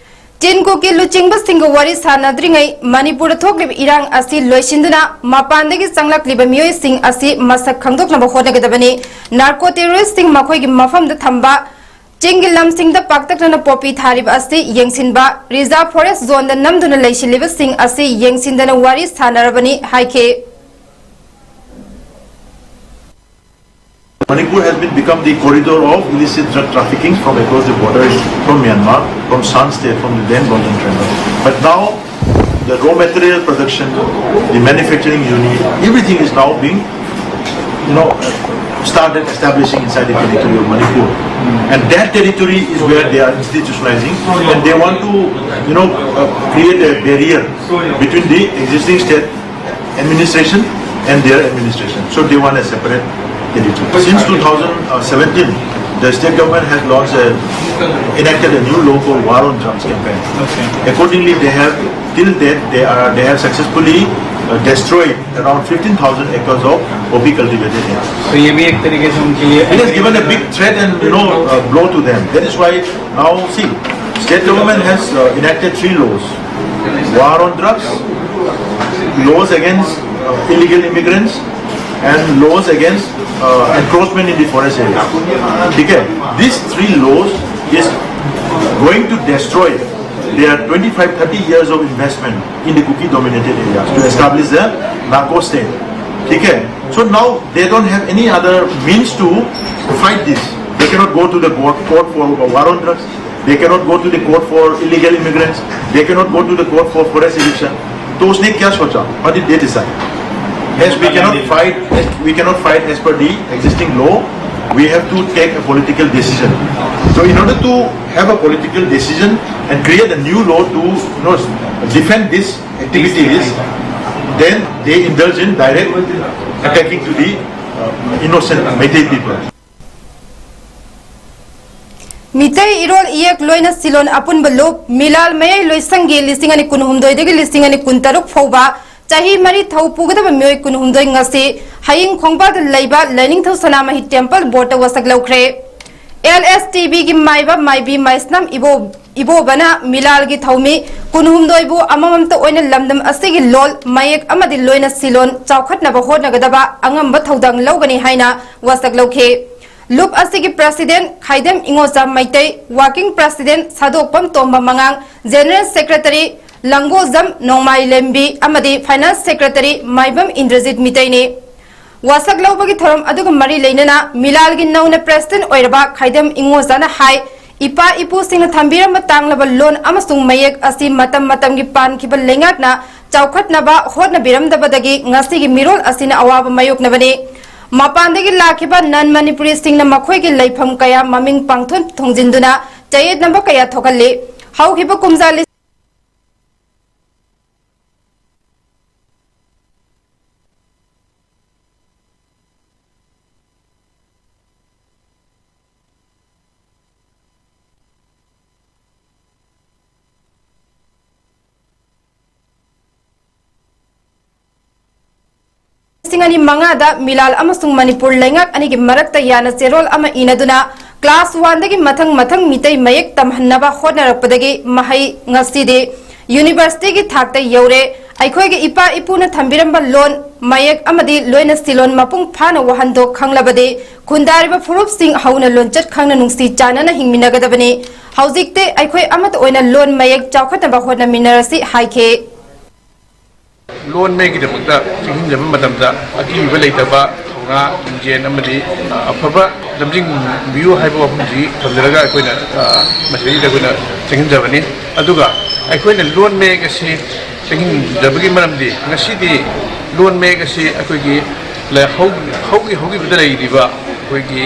ꯆꯤꯟ ꯀꯨꯀꯤ ꯂꯨꯆꯤꯡꯕꯁꯤꯡꯒ ꯋꯥꯔꯤ ꯁꯥꯟꯅꯗ꯭ꯔꯤꯉꯩ ꯃꯅꯤꯄꯨꯔꯗ ꯊꯣꯛꯂꯤꯕ ꯏꯔꯥꯡ ꯑꯁꯤ ꯂꯣꯏꯁꯤꯟꯗꯨꯅ ꯃꯄꯥꯟꯗꯒꯤ ꯆꯪꯂꯛꯂꯤꯕ ꯃꯤꯑꯣꯏꯁꯤꯡ ꯑꯁꯤ ꯃꯁꯛ ꯈꯪꯗꯣꯛꯅꯕ ꯍꯣꯠꯅꯒꯗꯕꯅꯤ꯫ Narco terrorist ꯁꯤꯡ ꯃꯈꯣꯏꯒꯤ ꯃꯐꯝꯗ ꯊꯝꯕ ꯆꯤꯡꯒꯤ ꯂꯝꯁꯤꯡꯗ ꯄꯥꯛꯇꯛꯅꯅ poppy ꯊꯥꯔꯤꯕ ꯑꯁꯤ ꯌꯦꯡꯁꯤꯟꯕ, reserve forest zone ꯗ ꯅꯝꯗꯨꯅ ꯂꯩꯁꯤꯜꯂꯤꯕꯁꯤꯡ ꯑꯁꯤ ꯌꯦꯡꯁꯤꯟꯗꯅ ꯋꯥꯔꯤ ꯁꯥꯟꯅꯔꯕꯅꯤ ꯍꯥꯏꯈꯤ꯫ Manipur has been become the corridor of illicit drug trafficking from across the borders from Myanmar, from Shan State, from the then Northern Triangle. But now, the raw material production, the manufacturing unit, everything is now being, you know, started establishing inside the territory of Manipur. And that territory is where they are institutionalizing, and they want to, you know, uh, create a barrier between the existing state administration and their administration. So they want a separate territory. Since two thousand seventeen, the state government has launched a, enacted a new law called War on Drugs campaign. Accordingly, they have, till date, they are, they have successfully uh, destroyed around fifteen thousand acres of poppy cultivated land. तो ये भी एक तरीके से उनके लिए It has given a big threat and, you know, uh, blow to them. That is why now, see, state government has uh, enacted three laws: war on drugs, laws against Illegal immigrants and laws against uh, encroachment in the forest area. ठीक है, these three laws is going to destroy their twenty-five, thirty years of investment in the Kuki dominated areas to establish the narco state. ठीक है, so now they don't have any other means to fight this. They cannot go to the court, court for war on drugs. They cannot go to the court for illegal immigrants. They cannot go to the court for forest eviction. तो उसने क्या सोचा? What did they decide? As we cannot fight, as we cannot fight as per the existing law, we have to take a political decision. So in order to have a political decision and create a new law to, you know, defend this activities, then they indulge in direct attacking to the uh, innocent Meitei people. Meitei ꯏꯔꯣꯜ ꯏꯌꯦꯛ ꯂꯣꯏꯅ ꯁꯤꯂꯣꯟ ꯑꯄꯨꯟꯕ ꯂꯨꯞ ꯃꯤꯂꯥꯜ ꯃꯌꯥꯏ ꯂꯣꯏꯁꯪꯒꯤ ꯂꯤꯁꯤꯡ ꯑꯅꯤ ꯀꯨꯟꯍꯨꯝꯗꯣꯏꯗꯒꯤ ꯂꯤꯁꯤꯡ ꯑꯅꯤ ꯀꯨꯟꯇꯔꯨꯛ ꯐꯥꯎꯕ ꯆꯍꯤ ꯃꯔꯤ ꯊꯧ ꯄꯨꯒꯗꯕ ꯃꯤꯑꯣꯏ ꯀꯨꯟꯍꯨꯝꯗꯣꯏ ꯉꯁꯤ ꯍꯌꯤꯡ ꯈꯣꯡꯕꯥꯗ ꯂꯩꯕ ꯂꯥꯏꯅꯤꯡꯊꯧ ꯁꯅꯥꯃꯍꯤ ꯇꯦꯝꯄꯜ ꯕꯣꯔꯗꯇ ꯋꯥꯁꯛ ꯂꯧꯈ꯭ꯔꯦ꯫ ꯑꯦꯜ ꯑꯦꯁ ꯇꯤ ꯚꯤꯒꯤ ꯃꯥꯏꯕ ꯃꯥꯏꯕꯤ ꯃꯥꯏꯁꯅꯥꯝ ꯏꯕꯣ ꯏꯕꯣꯕꯅ ꯃꯤꯂꯥꯜꯒꯤ ꯊꯧꯃꯤ ꯀꯨꯟꯍꯨꯝꯗꯣꯏꯕꯨ ꯑꯃꯃꯝꯇ ꯑꯣꯏꯅ ꯂꯝꯗꯝ ꯑꯁꯤꯒꯤ ꯂꯣꯜ, ꯃꯌꯦꯛ ꯑꯃꯗꯤ ꯂꯣꯏꯅ ꯁꯤꯂꯣꯟ ꯆꯥꯎꯈꯠꯅꯕ ꯍꯣꯠꯅꯒꯗꯕ ꯑꯉꯝꯕ ꯊꯧꯗꯥꯡ ꯂꯧꯒꯅꯤ ꯍꯥꯏꯅ ꯋꯥꯁꯛ ꯂꯧꯈꯤ꯫ ꯂꯨꯞ ꯑꯁꯤꯒꯤ ꯄ꯭ꯔꯁꯤꯗꯦꯟ ꯈꯥꯏꯗꯦꯝ ꯏꯉꯣꯆꯥ ꯃꯩꯇꯩ, ꯋꯥꯔꯀꯤꯡ ꯄ꯭ꯔꯁꯤꯗꯦꯟ ꯁꯥꯗꯣꯛꯄꯝ ꯇꯣꯝꯕ ꯃꯉꯥꯡ, ꯖꯦꯅꯔꯦꯜ ꯁꯦꯀ꯭ꯔꯦꯇꯔꯤ ꯂꯪꯒꯣꯖꯝ ꯅꯣꯡꯃꯥꯏꯂꯦꯝꯕꯤ ꯑꯃꯗꯤ ꯐꯥꯏꯅꯥꯟꯁ ꯁꯦꯀ꯭ꯔꯦꯇꯔꯤ ꯃꯥꯏꯕꯝ ꯏꯟꯗ꯭ꯔꯖꯤꯠ ꯃꯤꯇꯩꯅꯤ꯫ ꯋꯥꯁꯛ ꯂꯧꯕꯒꯤ ꯊꯧꯔꯝ ꯑꯗꯨꯒ ꯃꯔꯤ ꯂꯩꯅꯅ ꯃꯤꯂꯥꯜꯒꯤ ꯅꯧꯅ ꯄ꯭ꯔꯦꯁꯤꯗꯦꯟꯠ ꯑꯣꯏꯔꯕ ꯈꯥꯏꯗꯦꯝ ꯏꯉꯣꯖꯥꯅ ꯍꯥꯏ, ꯏꯄꯥ ꯏꯄꯨꯁꯤꯡꯅ ꯊꯝꯕꯤꯔꯝꯕ ꯇꯥꯡꯂꯕ ꯂꯣꯟ ꯑꯃꯁꯨꯡ ꯃꯌꯦꯛ ꯑꯁꯤ ꯃꯇꯝ ꯃꯇꯝꯒꯤ ꯄꯥꯟꯈꯤꯕ ꯂꯩꯉꯥꯛꯅ ꯆꯥꯎꯈꯠꯅꯕ ꯍꯣꯠꯅꯕꯤꯔꯝꯗꯕꯗꯒꯤ ꯉꯁꯤꯒꯤ ꯃꯤꯔꯣꯜ ꯑꯁꯤꯅ ꯑꯋꯥꯕ ꯃꯥꯌꯣꯛꯅꯕꯅꯤ꯫ ꯃꯄꯥꯟꯗꯒꯤ ꯂꯥꯛꯈꯤꯕ ꯅꯟ ꯃꯅꯤꯄꯨꯔꯤꯁꯤꯡꯅ ꯃꯈꯣꯏꯒꯤ ꯂꯩꯐꯝ ꯀꯌꯥ ꯃꯃꯤꯡ ꯄꯥꯡꯊꯣꯟ ꯊꯣꯡꯖꯤꯟꯗꯨꯅ ꯆꯌꯦꯠꯅꯕ ꯀꯌꯥ ꯊꯣꯛꯍꯜꯂꯤ꯫ ꯍꯧꯈꯤꯕ ꯀꯨꯝꯖꯥ ꯂꯤꯁꯤꯡ ꯂꯤꯁꯤꯡ ꯑꯅꯤ ꯃꯉꯥꯗ ꯃꯤꯂꯥꯜ ꯑꯃꯁꯨꯡ ꯃꯅꯤꯄꯨꯔ ꯂꯩꯉꯥꯛ ꯑꯅꯤꯒꯤ ꯃꯔꯛꯇ ꯌꯥꯅ ꯆꯦꯔꯣꯜ ꯑꯃ ꯏꯅꯗꯨꯅ class one ꯗꯒꯤ ꯃꯊꯪ ꯃꯊꯪ ꯃꯤꯇꯩ ꯃꯌꯦꯛ ꯇꯝꯍꯟꯅꯕ ꯍꯣꯠꯅꯔꯛꯄꯗꯒꯤ ꯃꯍꯩ ꯉꯁꯤꯗꯤ university ꯒꯤ ꯊꯥꯛꯇ ꯌꯧꯔꯦ꯫ ꯑꯩꯈꯣꯏꯒꯤ ꯏꯄꯥ ꯏꯄꯨꯅ ꯊꯝꯕꯤꯔꯝꯕ ꯂꯣꯟ, ꯃꯌꯦꯛ ꯑꯃꯗꯤ ꯂꯣꯏꯅ ꯁꯤꯂꯣꯟ ꯃꯄꯨꯡ ꯐꯥꯅ ꯋꯥꯍꯟꯊꯣꯛ ꯈꯪꯂꯕꯗꯤ ꯈꯨꯟꯗꯥꯔꯤꯕ ꯐꯨꯔꯨꯞꯁꯤꯡ ꯍꯧꯅ ꯂꯣꯟꯆꯠ ꯈꯪꯅ ꯅꯨꯡꯁꯤ ꯆꯥꯟꯅꯅ ꯍꯤꯡꯃꯤꯟꯅꯒꯗꯕꯅꯤ꯫ ꯍꯧꯖꯤꯛꯇꯤ ꯑꯩꯈꯣꯏ ꯑꯃꯠꯇ ꯑꯣꯏꯅ ꯂꯣꯟ ꯃꯌꯦꯛ ꯆꯥꯎꯈꯠꯅꯕ ꯍꯣꯠꯅꯃꯤꯟꯅꯔꯁꯤ ꯍꯥꯏꯈꯤ꯫ ꯂꯣꯟ ꯃꯌꯦꯛꯀꯤꯗꯃꯛꯇ ꯆꯦꯟꯁꯤꯟꯖꯕ ꯃꯇꯝꯗ ꯑꯀꯤꯕ ꯂꯩꯇꯕ ꯊꯧꯅꯥ ꯂꯤꯡꯖꯦꯜ ꯑꯃꯗꯤ ꯑꯐꯕ ꯂꯝꯖꯤꯡꯕꯤꯌꯨ ꯍꯥꯏꯕ ꯋꯥꯐꯝꯁꯤ ꯊꯝꯖꯔꯒ ꯑꯩꯈꯣꯏꯅ, ꯑ, ꯃꯁꯤꯗꯩꯗ ꯑꯩꯈꯣꯏꯅ ꯆꯦꯟꯁꯤꯟꯖꯕꯅꯤ꯫ ꯑꯗꯨꯒ ꯑꯩꯈꯣꯏꯅ ꯂꯣꯟ ꯃꯌꯦꯛ ꯑꯁꯤ ꯆꯦꯟꯁꯤꯟꯖꯕꯒꯤ ꯃꯔꯝꯗꯤ ꯉꯁꯤꯗꯤ ꯂꯣꯟ ꯃꯌꯦꯛ ꯑꯁꯤ ꯑꯩꯈꯣꯏꯒꯤ ꯂ-, ꯍꯧ-, ꯍꯧꯈꯤ-, ꯍꯧꯈꯤꯕꯗ ꯂꯩꯔꯤꯕ ꯑꯩꯈꯣꯏꯒꯤ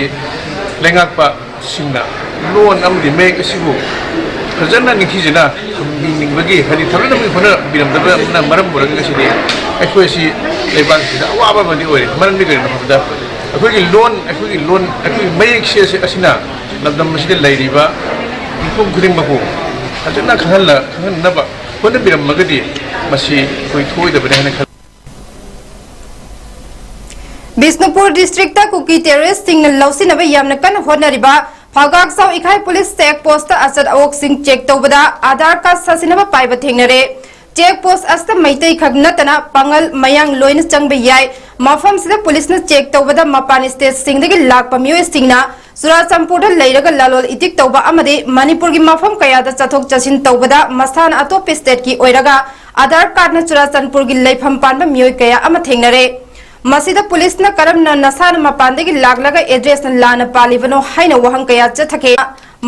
ꯂꯩꯉꯥꯛꯄ ꯁꯤꯡꯅ ꯂꯣꯟ ꯑꯃꯗꯤ ꯃꯌꯦꯛ ꯑꯁꯤꯕꯨ ꯐꯖꯅ ꯅꯤꯡꯊꯤꯖꯅ ꯊꯝꯕꯤꯅꯤꯡꯕꯒꯤ, ꯍꯥꯏꯗꯤ ꯊꯝꯅꯅꯕꯒꯤ ꯍꯣꯠꯅꯕꯤꯔꯝꯗꯕꯅ ꯃꯔꯝ ꯑꯣꯏꯔꯒ ꯉꯁꯤꯗꯤ ꯑꯩꯈꯣꯏ ꯑꯁꯤ ꯂꯩꯕꯥꯛꯁꯤꯗ ꯑꯋꯥꯕ ꯑꯃꯗꯤ ꯑꯣꯏꯔꯦ꯫ ꯃꯔꯝꯗꯤ ꯀꯔꯤꯒꯤꯅꯣ ꯍꯥꯏꯕꯗ ꯑꯩꯈꯣꯏꯒꯤ ꯂꯣꯟ, ꯑꯩꯈꯣꯏꯒꯤ ꯂꯣꯟ, ꯑꯩꯈꯣꯏꯒꯤ ꯃꯌꯦꯛꯁꯦ ꯑꯁꯤ-, ꯑꯁꯤꯅ ꯂꯝꯗꯝ ꯑꯁꯤꯗ ꯂꯩꯔꯤꯕ ꯃꯤꯄꯨꯝ ꯈꯨꯗꯤꯡꯃꯛꯄꯨ ꯐꯖꯅ ꯈꯪꯍꯜꯂ-, ꯈꯪꯍꯟꯅꯕ ꯍꯣꯠꯅꯕꯤꯔꯝꯃꯒꯗꯤ ꯃꯁꯤ ꯑꯩꯈꯣꯏ ꯊꯣꯛꯑꯣꯏꯗꯕꯅꯤ ꯍꯥꯏꯅ ꯈꯜꯂꯤ꯫ ꯕꯤꯁꯅꯨꯄꯨꯔ ꯗꯤꯁꯇ꯭ꯔꯤꯛꯇ ꯀꯨꯀꯤ ꯇꯦꯔꯣꯔꯤꯁ꯭ꯠꯁꯤꯡꯅ ꯂꯧꯁꯤꯟꯅꯕ ꯌꯥꯝꯅ ꯀꯟꯅ ꯍꯣꯠꯅꯔꯤꯕ ꯐꯥꯒꯥꯛꯆꯥꯎ ꯏꯈꯥꯏ ꯄꯨꯂꯤꯁ ꯆꯦꯛ ꯄꯣꯁ꯭ꯠꯇ ꯑꯆꯠ ꯑꯋꯣꯛꯁꯤꯡ ꯆꯦꯛ ꯇꯧꯕꯗ ꯑꯥꯙꯥꯔ ꯀꯥꯔꯗ ꯁꯥꯁꯤꯟꯅꯕ ꯄꯥꯏꯕ ꯊꯦꯡꯅꯔꯦ꯫ ꯆꯦꯛ ꯄꯣꯁ꯭ꯠ ꯑꯁꯤꯗ ꯃꯩꯇꯩ ꯈꯛ ꯅꯠꯇꯅ ꯄꯥꯉꯜ, ꯃꯌꯥꯡ ꯂꯣꯏꯅ ꯆꯪꯕ ꯌꯥꯏ꯫ ꯃꯐꯝꯁꯤꯗ ꯄꯨꯂꯤꯁꯅ ꯆꯦꯛ ꯇꯧꯕꯗ ꯃꯄꯥꯟ ꯁ꯭ꯇꯦꯠꯁꯤꯡꯗꯒꯤ ꯂꯥꯛꯄ ꯃꯤꯑꯣꯏꯁꯤꯡꯅ ꯆꯨꯔꯥꯆꯥꯟꯄꯨꯔꯗ ꯂꯩꯔꯒ ꯂꯂꯣꯜ ꯏꯇꯤꯛ ꯇꯧꯕ ꯑꯃꯗꯤ ꯃꯅꯤꯄꯨꯔꯒꯤ ꯃꯐꯝ ꯀꯌꯥꯗ ꯆꯠꯊꯣꯛ ꯆꯠꯁꯤꯟ ꯇꯧꯕꯗ ꯃꯁꯥꯅ ꯑꯇꯣꯞꯄ ꯁ꯭ꯇꯦꯠꯀꯤ ꯑꯣꯏꯔꯒ ꯑꯥꯙꯥꯔ ꯀꯥꯔꯗꯅ ꯆꯨꯔꯥꯆꯥꯟꯄꯨꯔꯒꯤ ꯂꯩꯐꯝ ꯄꯥꯟꯕ ꯃꯤꯑꯣꯏ ꯀꯌꯥ ꯑꯃ ꯊꯦꯡꯅꯔꯦ꯫ ꯃꯁꯤꯗ ꯄꯨꯂꯤꯁꯅ ꯀꯔꯝꯅ ꯅꯁꯥꯅ ꯃꯄꯥꯟꯗꯒꯤ ꯂꯥꯛꯂꯒ ꯑꯦꯗ꯭ꯔꯦꯁꯅ ꯂꯥꯟꯅ ꯄꯥꯜꯂꯤꯕꯅꯣ ꯍꯥꯏꯅ ꯋꯥꯍꯪ ꯀꯌꯥ ꯆꯠꯊꯈꯤ꯫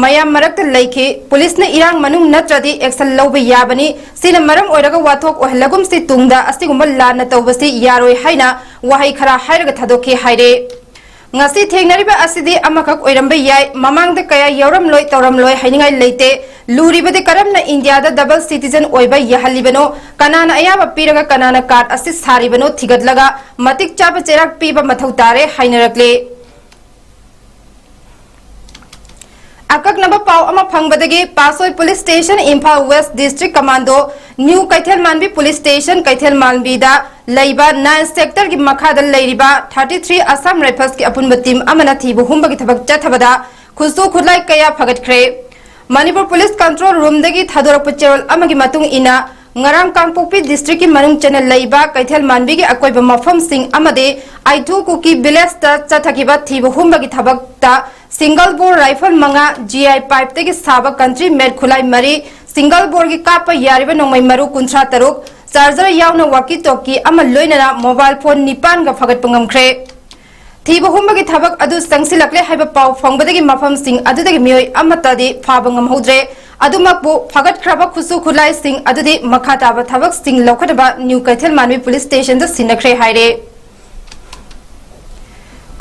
ꯃꯌꯥꯝ ꯃꯔꯛꯇ ꯂꯩꯈꯤ꯫ ꯄꯨꯂꯤꯁꯅ ꯏꯔꯥꯡ ꯃꯅꯨꯡ ꯅꯠꯇ꯭ꯔꯗꯤ ꯑꯦꯛꯁꯟ ꯂꯧꯕ ꯌꯥꯕꯅꯤ꯫ ꯁꯤꯅ ꯃꯔꯝ ꯑꯣꯏꯔꯒ ꯋꯥꯊꯣꯛ ꯑꯣꯏꯍꯜꯂꯒꯨꯝꯁꯤ, ꯇꯨꯡꯗ ꯑꯁꯤꯒꯨꯝꯕ ꯂꯥꯟꯅ ꯇꯧꯕꯁꯤ ꯌꯥꯔꯣꯏ ꯍꯥꯏꯅ ꯋꯥꯍꯩ ꯈꯔ ꯍꯥꯏꯔꯒ ꯊꯥꯗꯣꯛꯈꯤ ꯍꯥꯏꯔꯦ꯫ ꯉꯁꯤ ꯊꯦꯡꯅꯔꯤꯕ ꯑꯁꯤꯗꯤ ꯑꯃꯈꯛ ꯑꯣꯏꯔꯝꯕ ꯌꯥꯏ꯫ ꯃꯃꯥꯡꯗ ꯀꯌꯥ ꯌꯥꯎꯔꯝꯂꯣꯏ ꯇꯧꯔꯝꯂꯣꯏ ꯍꯥꯏꯅꯤꯡꯉꯥꯏ ꯂꯩꯇꯦ꯫ ꯂꯨꯔꯤꯕꯗꯤ ꯀꯔꯝꯅ ꯏꯟꯗꯤꯌꯥꯗ ꯗꯕꯜ ꯁꯤꯇꯤꯖꯟ ꯑꯣꯏꯕ ꯌꯥꯍꯜꯂꯤꯕꯅꯣ? ꯀꯅꯥꯅ ꯑꯌꯥꯕ ꯄꯤꯔꯒ ꯀꯅꯥꯅ ꯀꯥꯔꯗ ꯑꯁꯤ ꯁꯥꯔꯤꯕꯅꯣ ꯊꯤꯒꯠꯂꯒ ꯃꯇꯤꯛ ꯆꯥꯕ ꯆꯩꯔꯥꯛ ꯄꯤꯕ ꯃꯊꯧ ꯇꯥꯔꯦ ꯍꯥꯏꯅꯔꯛꯂꯤ꯫ ꯑꯀꯛꯅꯕ ꯄꯥꯎ ꯑꯃ ꯐꯪꯕꯗꯒꯤ Patsoi police station, Imphal west district commando, new Keithelmanbi police station, ꯀꯩꯊꯦꯜꯃꯥꯟꯕꯤꯗ ꯂꯩꯕ ꯅꯥꯏꯟ ꯁꯦꯛꯇꯔꯒꯤ ꯃꯈꯥꯗ ꯂꯩꯔꯤꯕ ꯊꯥꯔꯇꯤ ꯊ꯭ꯔꯤ ꯑꯁꯥꯝ ꯔꯥꯏꯐꯜꯁꯀꯤ ꯑꯄꯨꯟꯕ ꯇꯤꯝ ꯑꯃꯅ ꯊꯤꯕ ꯍꯨꯝꯕꯒꯤ ꯊꯕꯛ ꯆꯠꯊꯕꯗ ꯈꯨꯠꯁꯨ ꯈꯨꯠꯂꯥꯏ ꯀꯌꯥ ꯐꯒꯠꯈ꯭ꯔꯦ꯫ ꯃꯅꯤꯄꯨꯔ ꯄꯨꯂꯤꯁ ꯀꯟꯇ꯭ꯔꯣꯜ ꯔꯨꯝꯗꯒꯤ ꯊꯥꯗꯣꯔꯛꯄ ꯆꯦꯔꯣꯜ ꯑꯃꯒꯤ ꯃꯇꯨꯡ ꯏꯟꯅ, ꯉꯔꯥꯡ ꯀꯥꯡꯄꯣꯛꯄꯤ district ꯀꯤ ꯃꯅꯨꯡ ꯆꯟꯅ ꯂꯩꯕ ꯀꯩꯊꯦꯜ ꯃꯥꯟꯕꯤꯒꯤ ꯑꯀꯣꯏꯕ ꯃꯐꯝꯁꯤꯡ ꯑꯃꯗꯤ ꯑꯥꯏꯊꯨ ꯀꯨꯀꯤ village ꯇ ꯆꯠꯊꯈꯤꯕ ꯊꯤꯕ ꯍꯨꯝꯕꯒꯤ ꯊꯕꯛꯇ single bore rifle ꯃꯉꯥ, G I pipe ꯇꯒꯤ ꯁꯥꯕ country made ꯈꯨꯠꯂꯥꯏ ꯃꯔꯤ, single bore ꯒꯤ ꯀꯥꯞꯄ ꯌꯥꯔꯤꯕ ꯅꯣꯡꯃꯩ ꯃꯔꯨ ꯀꯨꯟꯊ꯭ꯔꯥ ꯇꯔꯨꯛ, charger ꯌꯥꯎꯅ walkie talkie ꯑꯃ ꯂꯣꯏꯅꯅ mobile phone ꯅꯤꯄꯥꯟꯒ ꯐꯒꯠꯄ ꯉꯝꯈ꯭ꯔꯦ꯫ ꯊꯤꯕ ꯍꯨꯝꯕꯒꯤ ꯊꯕꯛ ꯑꯗꯨ ꯆꯪꯁꯤꯜꯂꯛꯂꯦ ꯍꯥꯏꯕ ꯄꯥꯎ ꯐꯪꯕꯗꯒꯤ ꯃꯐꯝꯁꯤꯡ ꯑꯗꯨꯗꯒꯤ ꯃꯤꯑꯣꯏ ꯑꯃꯠꯇꯗꯤ ꯐꯥꯕ ꯉꯝꯍꯧꯗ꯭ꯔꯦ꯫ ꯑꯗꯨꯃꯛꯄꯨ ꯐꯒꯠꯈ꯭ꯔꯕ ꯈꯨꯠꯁꯨ ꯈꯨꯠꯂꯥꯏꯁꯤꯡ ꯑꯗꯨꯗꯤ ꯃꯈꯥ ꯇꯥꯕ ꯊꯕꯛꯁꯤꯡ ꯂꯧꯈꯠꯅꯕ ꯅ꯭ꯌꯨ ꯀꯩꯊꯦꯜ ꯃꯥꯟꯕꯤ police station ꯗ ꯁꯤꯟꯅꯈ꯭ꯔꯦ ꯍꯥꯏꯔꯦ꯫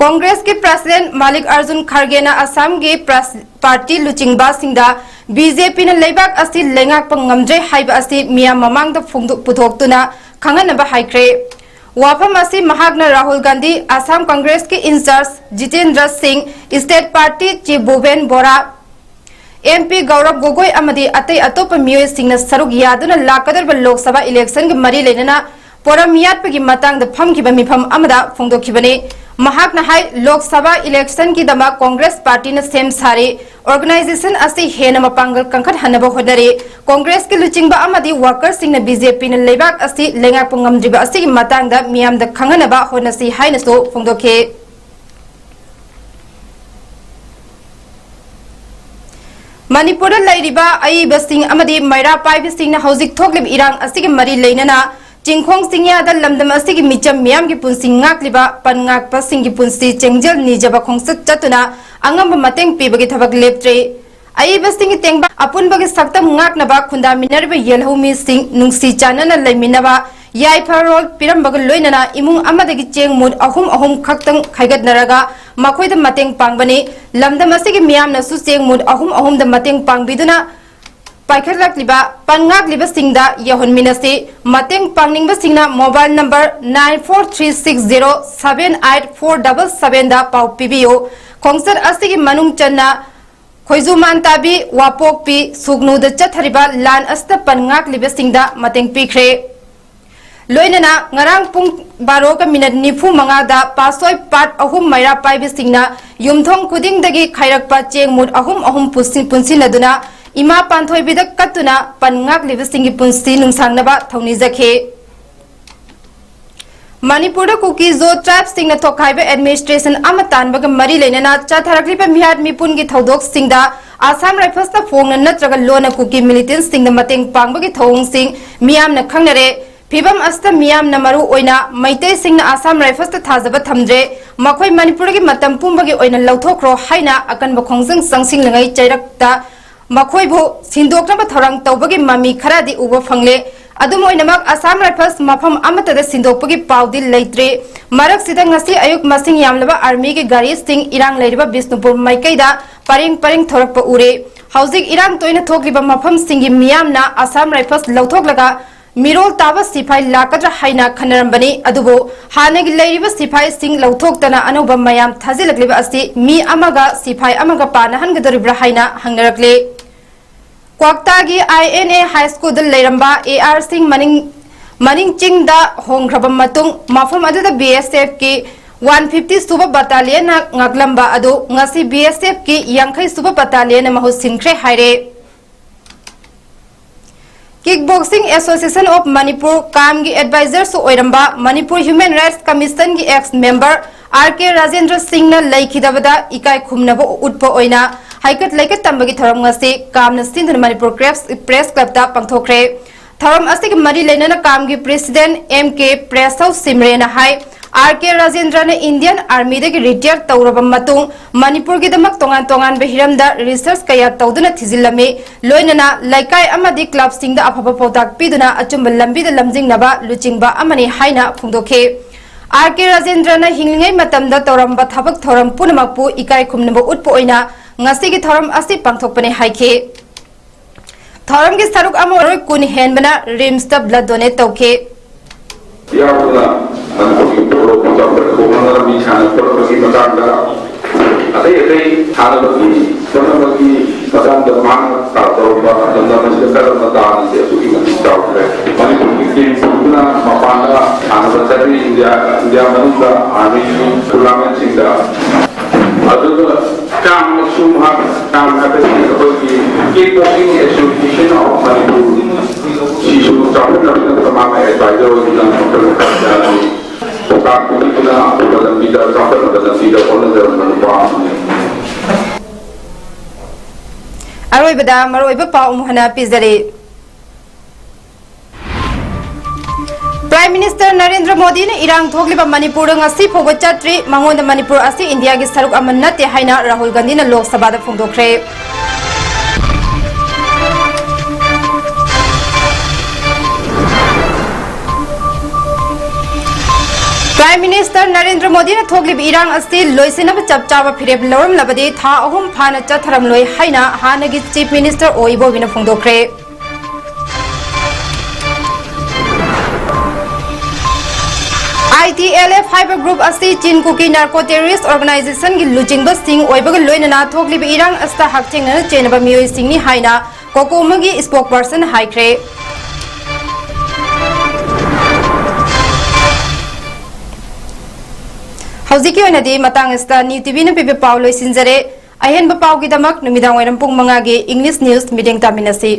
ꯀꯣꯡꯒ꯭ꯔꯦꯁꯀꯤ president ꯃꯥꯂꯤꯛ ꯑꯔꯖꯨꯟ ꯈꯔꯒꯦꯅ ꯑꯁꯥꯝꯒꯤ press-, party ꯂꯨꯆꯤꯡꯕꯁꯤꯡꯗ B J P ꯅ ꯂꯩꯕꯥꯛ ꯑꯁꯤ ꯂꯩꯉꯥꯛꯄ ꯉꯝꯗ꯭ꯔꯦ ꯍꯥꯏꯕ ꯑꯁꯤ ꯃꯤꯌꯥꯝ ꯃꯃꯥꯡꯗ ꯐꯣꯡꯗꯣꯛ-, ꯄꯨꯊꯣꯛꯇꯨꯅ ꯈꯪꯍꯟꯅꯕ ꯍꯥꯏꯈ꯭ꯔꯦ꯫ ꯋꯥꯐꯝ ꯑꯁꯤ ꯃꯍꯥꯛꯅ ꯔꯥꯍꯨꯜ ꯒꯥꯟꯙꯤ, ꯑꯁꯥꯝ ꯀꯪꯒ꯭ꯔꯦꯁꯀꯤ in-charge ꯖꯤꯇꯦꯟꯗ꯭ꯔ ꯁꯤꯡ, state party chief ꯚꯨꯕꯦꯟ ꯕꯣꯔꯥ, M P ꯒꯧꯔꯕ ꯒꯣꯒꯣꯏ ꯑꯃꯗꯤ ꯑꯇꯩ ꯑꯇꯣꯞꯄ ꯃꯤꯑꯣꯏꯁꯤꯡꯅ ꯁꯔꯨꯛ ꯌꯥꯗꯨꯅ ꯂꯥꯛꯀꯗꯧꯔꯤꯕ ꯂꯣꯛ ꯁꯚꯥ election ꯒ ꯃꯔꯤ ꯂꯩꯅꯅ ꯄꯣꯔꯝ ꯌꯥꯠꯄꯒꯤ ꯃꯇꯥꯡꯗ ꯐꯝꯈꯤꯕ ꯃꯤꯐꯝ ꯑꯃꯗ ꯐꯣꯡꯗꯣꯛꯈꯤꯕꯅꯤ꯫ ꯃꯍꯥꯛꯅ ꯍꯥꯏ, ꯂꯣꯛ ꯁꯚꯥ election ꯒꯤꯗꯃꯛ ꯀꯣꯡꯒ꯭ꯔꯦꯁ party ꯅ ꯁꯦꯝ ꯁꯥꯔꯤ organisation ꯑꯁꯤ ꯍꯦꯟꯅ ꯃꯄꯥꯡꯒꯜ ꯀꯟꯈꯠꯍꯟꯅꯕ ꯍꯣꯠꯅꯔꯤ꯫ ꯀꯣꯡꯒ꯭ꯔꯦꯁꯀꯤ ꯂꯨꯆꯤꯡꯕ ꯑꯃꯗꯤ worker ꯁꯤꯡꯅ B J P ꯅ ꯂꯩꯕꯥꯛ ꯑꯁꯤ ꯂꯩꯉꯥꯛꯄ ꯉꯝꯗ꯭ꯔꯤꯕ ꯑꯁꯤꯒꯤ ꯃꯇꯥꯡꯗ ꯃꯤꯌꯥꯝꯗ ꯈꯪꯍꯟꯅꯕ ꯍꯣꯠꯅꯁꯤ ꯍꯥꯏꯅꯁꯨ ꯐꯣꯡꯗꯣꯛꯈꯤ꯫ ꯃꯅꯤꯄꯨꯔꯗ ꯂꯩꯔꯤꯕ ꯑꯏꯕꯁꯤꯡ ꯑꯃꯗꯤ ꯃꯩꯔꯥ ꯄꯥꯏꯕꯁꯤꯡꯅ ꯍꯧꯖꯤꯛ ꯊꯣꯛꯂꯤꯕ ꯏꯔꯥꯡ ꯑꯁꯤꯒꯤ ꯃꯔꯤ ꯂꯩꯅꯅ ꯆꯤꯡꯈꯣꯡ ꯆꯤꯡꯌꯥꯗ ꯂꯝꯗꯝ ꯑꯁꯤꯒꯤ ꯃꯤꯆꯝ ꯃꯤꯌꯥꯝꯒꯤ ꯄꯨꯟꯁꯤ ꯉꯥꯛꯂꯤꯕ ꯄꯟ ꯉꯥꯛꯄꯁꯤꯡꯒꯤ ꯄꯨꯟꯁꯤ ꯆꯦꯡꯖꯦꯜ ꯅꯤꯖꯕ ꯈꯣꯡꯆꯠ ꯆꯠꯇꯨꯅ ꯑꯉꯝꯕ ꯃꯇꯦꯡ ꯄꯤꯕꯒꯤ ꯊꯕꯛ ꯂꯦꯞꯇ꯭ꯔꯤ꯫ ꯑꯏꯕꯁꯤꯡꯒꯤ ꯇꯦꯡꯕꯥꯡ ꯑꯄꯨꯟꯕꯒꯤ ꯁꯛꯇꯝ ꯉꯥꯛꯅꯕ ꯈꯨꯟꯗꯥꯃꯤꯟꯅꯔꯤꯕ ꯌꯦꯜꯍꯧꯃꯤꯁꯤꯡ ꯅꯨꯡꯁꯤ ꯆꯥꯟꯅꯅ ꯂꯩꯃꯤꯟꯅꯕ ꯌꯥꯏꯐꯔꯣꯜ ꯄꯤꯔꯝꯕꯒ ꯂꯣꯏꯅꯅ ꯏꯃꯨꯡ ꯑꯃꯗꯒꯤ ꯆꯦꯡ ꯃꯨꯠ ꯑꯍꯨꯝ ꯑꯍꯨꯝ ꯈꯛꯇꯪ ꯈꯥꯏꯒꯠꯅꯔꯒ ꯃꯈꯣꯏꯗ ꯃꯇꯦꯡ ꯄꯥꯡꯕꯅꯤ꯫ ꯂꯝꯗꯝ ꯑꯁꯤꯒꯤ ꯃꯤꯌꯥꯝꯅꯁꯨ ꯆꯦꯡ ꯃꯨꯠ ꯑꯍꯨꯝ ꯑꯍꯨꯝꯗ ꯃꯇꯦꯡ ꯄꯥꯡꯕꯤꯗꯨꯅ ꯄꯥꯏꯈꯠꯂꯛꯂꯤꯕ ꯄꯟ ꯉꯥꯛꯂꯤꯕꯁꯤꯡꯗ ꯌꯧꯍꯟꯃꯤꯟꯅꯁꯤ꯫ ꯃꯇꯦꯡ ꯄꯥꯡꯅꯤꯡꯕꯁꯤꯡꯅ mobile number nine four three six zero seven eight four double seven ꯗ ꯄꯥꯎ ꯄꯤꯕꯤꯌꯨ꯫ ꯈꯣꯡꯆꯠ ꯑꯁꯤꯒꯤ ꯃꯅꯨꯡ ꯆꯟꯅ ꯈꯣꯏꯖꯨꯃꯥꯟ ꯇꯥꯕꯤ, ꯋꯥꯄꯣꯛꯄꯤ, ꯁꯨꯒꯅꯨꯗ ꯆꯠꯊꯔꯤꯕ ꯂꯥꯟ ꯑꯁꯤꯗ ꯄꯟ ꯉꯥꯛꯂꯤꯕꯁꯤꯡꯗ ꯃꯇꯦꯡ ꯄꯤꯈ꯭ꯔꯦ꯫ ꯂꯣꯏꯅꯅ ꯉꯔꯥꯡ ꯄꯨꯡ ꯕꯥꯔꯣꯒ ꯃꯤꯅꯠ ꯅꯤꯐꯨ ꯃꯉꯥꯗ ꯄꯥꯠꯁꯣꯏ ꯄꯥꯠ ꯑꯍꯨꯝ ꯃꯩꯔꯥ ꯄꯥꯏꯕꯤꯁꯤꯡꯅ ꯌꯨꯝꯊꯣꯡ ꯈꯨꯗꯤꯡꯗꯒꯤ ꯈꯥꯏꯔꯛꯄ ꯆꯦꯡ ꯃꯨꯠ ꯑꯍꯨꯝ ꯑꯍꯨꯝ ꯄꯨꯟꯁꯤ-, ꯄꯨꯟꯁꯤꯟꯅꯗꯨꯅ ꯏꯃꯥ ꯄꯥꯟꯊꯣꯏꯕꯤꯗ ꯀꯠꯇꯨꯅ ꯄꯟ ꯉꯥꯛꯂꯤꯕꯁꯤꯡꯒꯤ ꯄꯨꯟꯁꯤ ꯅꯨꯡꯁꯥꯡꯅꯕ ꯊꯧꯅꯤꯖꯈꯤ꯫ ꯃꯅꯤꯄꯨꯔꯗ ꯀꯨꯀꯤ ꯖꯣ ꯇ꯭ꯔꯥꯏꯕꯁꯤꯡꯅ ꯊꯣꯛꯈꯥꯏꯕ ꯑꯦꯗꯃꯤꯅꯤꯁꯇ꯭ꯔꯦꯁꯟ ꯑꯃ ꯇꯥꯟꯕꯒ ꯃꯔꯤ ꯂꯩꯅꯅ ꯆꯠꯊꯔꯛꯂꯤꯕ ꯃꯤꯍꯥꯠ ꯃꯤꯄꯨꯟꯒꯤ ꯊꯧꯗꯣꯛꯁꯤꯡꯗ ꯑꯁꯥꯝ ꯔꯥꯏꯐꯜꯁꯅ ꯐꯣꯡꯅ ꯅꯠꯇ꯭ꯔꯒ ꯂꯣꯟꯅ ꯀꯨꯀꯤ ꯃꯤꯂꯤꯇꯦꯟꯁꯤꯡꯗ ꯃꯇꯦꯡ ꯄꯥꯡꯕꯒꯤ ꯊꯧꯑꯣꯡꯁꯤꯡ ꯃꯤꯌꯥꯝꯅ ꯈꯪꯅꯔꯦ꯫ ꯐꯤꯚꯝ ꯑꯁꯤꯗ ꯃꯤꯌꯥꯝꯅ ꯃꯔꯨ ꯑꯣꯏꯅ ꯃꯩꯇꯩꯁꯤꯡꯅ ꯑꯁꯥꯝ ꯔꯥꯏꯐꯜꯁꯇ ꯊꯥꯖꯕ ꯊꯝꯗ꯭ꯔꯦ꯫ ꯃꯈꯣꯏ ꯃꯅꯤꯄꯨꯔꯒꯤ ꯃꯇꯝ ꯄꯨꯝꯕꯒꯤ ꯑꯣꯏꯅ ꯂꯧꯊꯣꯛꯈ꯭ꯔꯣ ꯍꯥꯏꯅ ꯑꯀꯟꯕ ꯈꯣꯡꯖꯪ ꯆꯪꯁꯤꯟꯂꯤꯉꯩ ꯆꯩꯔꯛꯇ ꯃꯈꯣꯏꯕꯨ ꯁꯤꯟꯗꯣꯛꯅꯕ ꯊꯧꯔꯥꯡ ꯇꯧꯕꯒꯤ ꯃꯃꯤ ꯈꯔꯗꯤ ꯎꯕ ꯐꯪꯂꯦ꯫ ꯑꯗꯨꯝ ꯑꯣꯏꯅꯃꯛ, ꯑꯁꯥꯝ ꯔꯥꯏꯐꯜꯁ ꯃꯐꯝ ꯑꯃꯠꯇꯗ ꯁꯤꯟꯗꯣꯛꯄꯒꯤ ꯄꯥꯎꯗꯤ ꯂꯩꯇ꯭ꯔꯤ꯫ ꯃꯔꯛꯁꯤꯗ ꯉꯁꯤ ꯑꯌꯨꯛ ꯃꯁꯤꯡ ꯌꯥꯝꯂꯕ ꯑꯥꯔꯃꯤꯒꯤ ꯒꯥꯔꯤꯁꯤꯡ ꯏꯔꯥꯡ ꯂꯩꯔꯤꯕ ꯕꯤꯁꯅꯨꯄꯨꯔ ꯃꯥꯏꯀꯩꯗ ꯄꯔꯦꯡ ꯄꯔꯦꯡ ꯊꯧꯔꯛꯄ ꯎꯔꯦ꯫ ꯍꯧꯖꯤꯛ ꯏꯔꯥꯡ ꯇꯣꯏꯅ ꯊꯣꯛꯂꯤꯕ ꯃꯐꯝꯁꯤꯡꯒꯤ ꯃꯤꯌꯥꯝꯅ ꯑꯁꯥꯝ ꯔꯥꯏꯐꯜꯁ ꯂꯧꯊꯣꯛꯂꯒ ꯃꯤꯔꯣꯜ ꯇꯥꯕ ꯁꯤꯐꯥꯏ ꯂꯥꯛꯀꯗ꯭ꯔꯥ ꯍꯥꯏꯅ ꯈꯟꯅꯔꯝꯕꯅꯤ꯫ ꯑꯗꯨꯕꯨ ꯍꯥꯟꯅꯒꯤ ꯂꯩꯔꯤꯕ ꯁꯤꯐꯥꯏꯁꯤꯡ ꯂꯧꯊꯣꯛꯇꯅ ꯑꯅꯧꯕ ꯃꯌꯥꯝ ꯊꯥꯖꯤꯜꯂꯛꯂꯤꯕ ꯑꯁꯤ ꯃꯤ ꯑꯃꯒ ꯁꯤꯐꯥꯏ ꯑꯃꯒ ꯄꯥꯅꯍꯟꯒꯗꯧꯔꯤꯕ꯭ꯔꯥ ꯍꯥꯏꯅ ꯍꯪꯅꯔꯛꯂꯤ꯫ ꯀ꯭ꯋꯥꯛꯇꯥꯒꯤ ꯑꯥꯏ ꯑꯦꯟ ꯑꯦ ꯍꯥꯏ ꯁ꯭ꯀꯨꯜꯗ ꯂꯩꯔꯝꯕ ꯑꯦ ꯑꯥꯔ ꯁꯤꯡ ꯃꯅꯤꯡ, ꯃꯅꯤꯡ ꯆꯤꯡꯗ ꯍꯣꯡꯈ꯭ꯔꯕ ꯃꯇꯨꯡ, ꯃꯐꯝ ꯑꯗꯨꯗ ꯕꯤ ꯑꯦꯁ ꯑꯦꯐꯀꯤ ꯋꯥꯟ ꯐꯤꯐꯇꯤ ꯁꯨꯕ ꯕꯠꯇꯥꯂꯤꯌꯟꯅ ꯉꯥꯛꯂꯝꯕ ꯑꯗꯨ ꯉꯁꯤ ꯕꯤ ꯑꯦꯁ ꯑꯦꯐꯀꯤ ꯌꯥꯡꯈꯩ ꯁꯨꯕ ꯕꯠꯇꯥꯂꯤꯌꯟꯅ ꯃꯍꯨꯠ ꯁꯤꯟꯈ꯭ꯔꯦ ꯍꯥꯏꯔꯦ꯫ Kick Boxing Association of Manipur, ꯀꯥꯝꯒꯤ ꯑꯦꯗꯚꯥꯏꯖꯔꯁꯨ ꯑꯣꯏꯔꯝꯕ ꯃꯅꯤꯄꯨꯔ ꯍ꯭ꯌꯨꯃꯦꯟ ꯔꯥꯏꯠꯁ ꯀꯃꯤꯁꯟꯒꯤ ex member R K Rajendra ꯁꯤꯡꯅ ꯂꯩꯈꯤꯗꯕꯗ ꯏꯀꯥꯏ ꯈꯨꯝꯅꯕ ꯎꯠꯄ ꯑꯣꯏꯅ ꯍꯩꯀꯠ ꯂꯩꯀꯠ ꯇꯝꯕꯒꯤ ꯊꯧꯔꯝ ꯉꯁꯤ ꯀꯥꯝꯅ ꯁꯤꯟꯗꯨꯅ ꯃꯅꯤꯄꯨꯔ ꯀ꯭ꯔꯦꯞꯁ ꯄ꯭ꯔꯦꯁ ꯀ꯭ꯂꯕꯇ ꯄꯥꯡꯊꯣꯛꯈ꯭ꯔꯦ꯫ ꯊꯧꯔꯝ ꯑꯁꯤꯒꯤ ꯃꯔꯤ ꯂꯩꯅꯅ ꯀꯥꯝꯒꯤ ꯄ꯭ꯔꯦꯁꯤꯗꯦꯟꯠ ꯑꯦꯝ ꯀꯦ ꯄ꯭ꯔꯦꯁꯧ ꯁꯤꯝꯔꯦꯅ ꯍꯥꯏ, ꯑꯥꯔ ꯀꯦ ꯔꯥꯖꯦꯟꯗ꯭ꯔꯅ ꯏꯟꯗꯤꯌꯟ ꯑꯥꯔꯃꯤꯗꯒꯤ ꯔꯤꯇꯥꯌꯔ ꯇꯧꯔꯕ ꯃꯇꯨꯡ ꯃꯅꯤꯄꯨꯔꯒꯤꯗꯃꯛ ꯇꯣꯉꯥꯟ ꯇꯣꯉꯥꯟꯕ ꯍꯤꯔꯝꯗ ꯔꯤꯁꯔꯆ ꯀꯌꯥ ꯇꯧꯗꯨꯅ ꯊꯤꯖꯤꯜꯂꯝꯃꯤ꯫ ꯂꯣꯏꯅꯅ ꯂꯩꯀꯥꯏ ꯑꯃꯗꯤ ꯀ꯭ꯂꯕꯁꯤꯡꯗ ꯑꯐꯕ ꯄꯥꯎꯇꯥꯛ ꯄꯤꯗꯨꯅ ꯑꯆꯨꯝꯕ ꯂꯝꯕꯤꯗ ꯂꯝꯖꯤꯡꯅꯕ ꯂꯨꯆꯤꯡꯕ ꯑꯃꯅꯤ ꯍꯥꯏꯅ ꯐꯣꯡꯗꯣꯛꯈꯤ꯫ ꯑꯥꯔ ꯀꯦ ꯔꯥꯖꯦꯟꯗ꯭ꯔꯅ ꯍꯤꯡꯂꯤꯉꯩ ꯃꯇꯝꯗ ꯇꯧꯔꯝꯕ ꯊꯕꯛ ꯊꯧꯔꯝ ꯄꯨꯝꯅꯃꯛꯄꯨ ꯏꯀꯥꯏ ꯈꯨꯝꯅꯕ ꯎꯠꯄ ꯑꯣꯏꯅ ꯉꯁꯤꯒꯤ ꯊꯧꯔꯝ ꯑꯁꯤ ꯄꯥꯡꯊꯣꯛꯄꯅꯤ ꯍꯥꯏꯈꯤ꯫ ꯊꯧꯔꯝꯒꯤ ꯁꯔꯨꯛ ꯑꯃ ꯑꯣꯏꯔꯣꯏ ꯀꯨꯟ ꯍꯦꯟꯕꯅ ꯔꯤꯝꯁꯇ ꯕ꯭ꯂꯗ ꯗꯣꯅꯦꯠ ꯇꯧꯈꯤ꯫ ꯌꯥꯎꯗꯨꯅ ꯃꯅꯤꯄꯨꯔꯒꯤ ꯄꯣꯂꯣ ꯆꯥꯎꯈꯠ ꯈꯣꯡꯅꯅꯕ ꯃꯤ ꯁꯥꯟꯅ ꯈꯣꯠꯅꯕꯒꯤ ꯃꯇꯥꯡꯗ, ꯑꯇꯩ ꯑꯇꯩ ꯁꯥꯟꯅꯕꯒꯤ ꯈꯣꯠꯅꯕꯒꯤ ꯃꯇꯥꯡꯗ ꯃꯍꯥꯛꯅ ꯇꯧꯔꯝꯕ ꯂꯝꯗꯝ ꯑꯁꯤꯗ ꯀꯔꯝꯕ ꯗꯥꯟꯁꯦ ꯑꯗꯨꯛꯀꯤ ꯃꯇꯤꯛ ꯆꯥꯎꯈ꯭ꯔꯦ꯫ ꯃꯅꯤꯄꯨꯔꯒꯤ ꯇꯤꯝ ꯄꯨꯗꯨꯅ ꯃꯄꯥꯟꯗ ꯁꯥꯟꯅꯕ ꯆꯠꯂꯤ, ꯏꯟꯗꯤꯌꯥ, ꯏꯟꯗꯤꯌꯥ ꯃꯅꯨꯡꯗ ꯑꯥꯔꯃꯤ ꯇꯣꯔꯅꯥꯃꯦꯟꯁꯤꯡꯗ꯫ ꯑꯗꯨꯒ ꯀꯌꯥꯝ ꯁꯨꯝ ꯍꯥ-, ꯇꯥꯡ ꯍꯥꯏꯕꯁꯤ ꯑꯩꯈꯣꯏꯒꯤ Kick Boxing Association of Manipur ꯁꯤꯁꯨ ꯆꯥꯎꯈꯠꯅꯕꯒꯤꯗꯃꯛꯇ ꯃꯥꯅ advisor ꯑꯣꯏꯗꯨꯅ ꯑꯩꯈꯣꯏ ꯀꯥꯟꯖꯥꯒꯤ ꯄꯥꯎꯇꯥꯛ ꯄꯤꯕꯤꯗꯨꯅ ꯑꯐꯕ ꯂꯝꯕꯤꯗ, ꯆꯥꯎꯈꯠꯅꯕ ꯂꯝꯕꯤꯗ ꯍꯣꯠꯅꯖꯔꯝꯕ ꯅꯨꯄꯥ ꯑꯃꯅꯤ꯫ ꯑꯔꯣꯏꯕꯗ ꯃꯔꯨꯑꯣꯏꯕ ꯄꯥꯎ ꯑꯃꯨꯛ ꯍꯟꯅ ꯄꯤꯖꯔꯤ꯫ Prime Minister ꯅꯔꯦꯟꯗ꯭ꯔ ꯃꯣꯗꯤꯅ ꯏꯔꯥꯡ ꯊꯣꯛꯂꯤꯕ ꯃꯅꯤꯄꯨꯔꯗ ꯉꯁꯤ ꯐꯥꯎꯕ ꯆꯠꯇ꯭ꯔꯤ꯫ ꯃꯉꯣꯟꯗ ꯃꯅꯤꯄꯨꯔ ꯑꯁꯤ ꯏꯟꯗꯤꯌꯥꯒꯤ ꯁꯔꯨꯛ ꯑꯃ ꯅꯠꯇꯦ ꯍꯥꯏꯅ ꯔꯥꯍꯨꯜ ꯒꯥꯟꯙꯤꯅ ꯂꯣꯛ ꯁꯚꯥꯗ ꯐꯣꯡꯗꯣꯛꯈ꯭ꯔꯦ꯫ Prime Minister ꯅꯔꯦꯟꯗ꯭ꯔ ꯃꯣꯗꯤꯅ ꯊꯣꯛꯂꯤꯕ ꯏꯔꯥꯡ ꯑꯁꯤ ꯂꯣꯏꯁꯤꯟꯅꯕ ꯆꯞ ꯆꯥꯕ ꯐꯤꯔꯦꯞ ꯂꯧꯔꯝꯂꯕꯗꯤ ꯊꯥ ꯑꯍꯨꯝ ꯐꯥꯅ ꯆꯠꯊꯔꯝꯂꯣꯏ ꯍꯥꯏꯅ ꯍꯥꯟꯅꯒꯤ Chief Minister ꯑꯣ ꯏꯕꯣꯕꯤꯅ ꯐꯣꯡꯗꯣꯛꯈ꯭ꯔꯦ꯫ I T L F ꯍꯥꯏꯕ group ꯑꯁꯤ Chin Kuki Narco Terrorist Organization ꯒꯤ ꯂꯨꯆꯤꯡꯕꯁꯤꯡ ꯑꯣꯏꯕꯒ ꯂꯣꯏꯅꯅ ꯊꯣꯛꯂꯤꯕ ꯏꯔꯥꯡ ꯑꯁꯤꯗ ꯍꯛꯊꯦꯡꯅꯅ ꯆꯦꯟꯅꯕ ꯃꯤꯑꯣꯏꯁꯤꯡꯅꯤ ꯍꯥꯏꯅ COCOMA ꯒꯤ spokesperson ꯍꯥꯏꯈ꯭ꯔꯦ꯫ ꯍꯧꯖꯤꯛꯀꯤ ꯑꯣꯏꯅꯗꯤ ꯃꯇꯥꯡ ꯑꯁꯤꯗ New T V ꯅ ꯄꯤꯕ ꯄꯥꯎ ꯂꯣꯏꯁꯤꯟꯖꯔꯦ꯫ ꯑꯍꯦꯟꯕ ꯄꯥꯎꯒꯤꯗꯃꯛ ꯅꯨꯃꯤꯗꯥꯡ ꯋꯥꯏꯔꯝ ꯄꯨꯡ ꯃꯉꯥꯒꯤ English News ꯃꯤꯠꯌꯦꯡ ꯇꯥꯃꯤꯟꯅꯁꯤ꯫